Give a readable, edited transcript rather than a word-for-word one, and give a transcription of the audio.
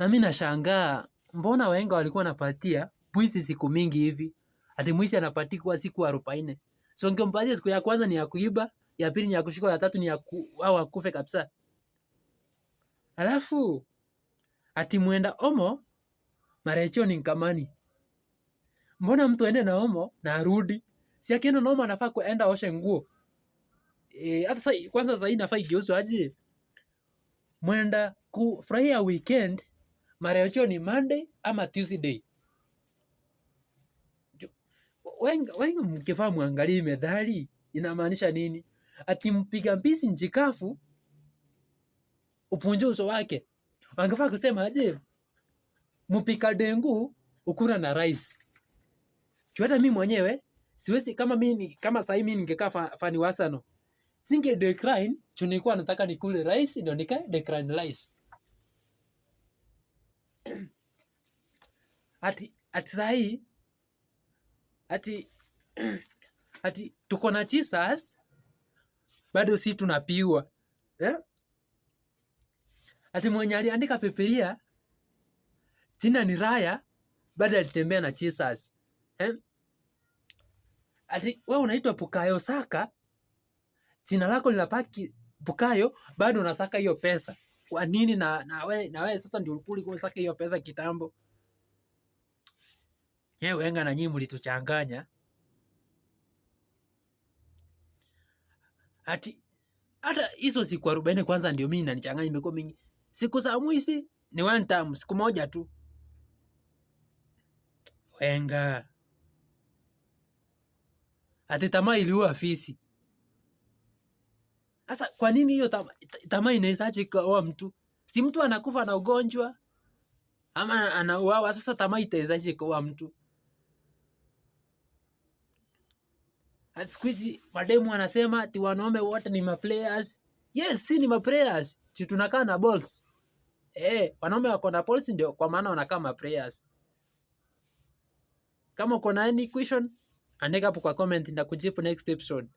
Na mimi nashangaa mbona wahenga walikuwa wanapatia mwizi siku mingi hivi? Ati mwizi anapatikwa siku 40. So ungempatia siku ya kwanza ni ya kuiba, ya pili ni ya kushikwa, ya tatu ni ya au akufe kabisa. Alafu ati mwenda omo marecho ni nkamani. Mbona mtu aende na omo na arudi? Si akienda na omo anafaa kuenda oshe nguo. Hata sasa kwanza sasa inafaa igeuzwe aje? Mwenda kufurahia weekend marecho ni Monday ama Tuesday. Wengi mkifaa muangalie methali inamaanisha nini? Ati mpiga mbizi njikafu upunje uso wake. Wangefaa kusema aje? Mpika dengu ukura na rice. Juu hata mimi mwenyewe siwezi, kama mimi kama sasa mimi ningekaa fani wasano. Singe decline juu nilikuwa nataka nikule rice ndio nika decline rice. Ati sahi ati tuko na Jesus bado si tunapiwa. Eh? Ati mwenye aliandika Biblia jina ni Raya bado alitembea na Jesus. Eh? Ati wewe unaitwa Bukayo Saka, jina lako linabaki Bukayo, bado unasaka hiyo pesa. Kwa nini? Na we sasa ndio ulikuwa unasaka hiyo pesa kitambo. Wenga na nyinyi mlituchanganya. Ati hata hizo siku 40 kwanza ndio mimi inanichanganya, imekuwa mingi. Siku za mwezi ni one time, siku moja tu. Wenga. Ati tamaa iliua fisi. Sasa kwa nini hiyo tamaa inaweza kuua mtu? Si mtu anakufa na ugonjwa ama anauawa, sasa tamaa itawezaje kuua mtu? Siku hizi mademu wanasema ati wanaume wote ni maplayers. Yes, si ni maplayers. Si tunakaa na balls. Wanaume wako na balls ndio kwa maana wanakaa maplayers. Kama uko na any question, andika hapo kwa comment, nitakujibu next episode.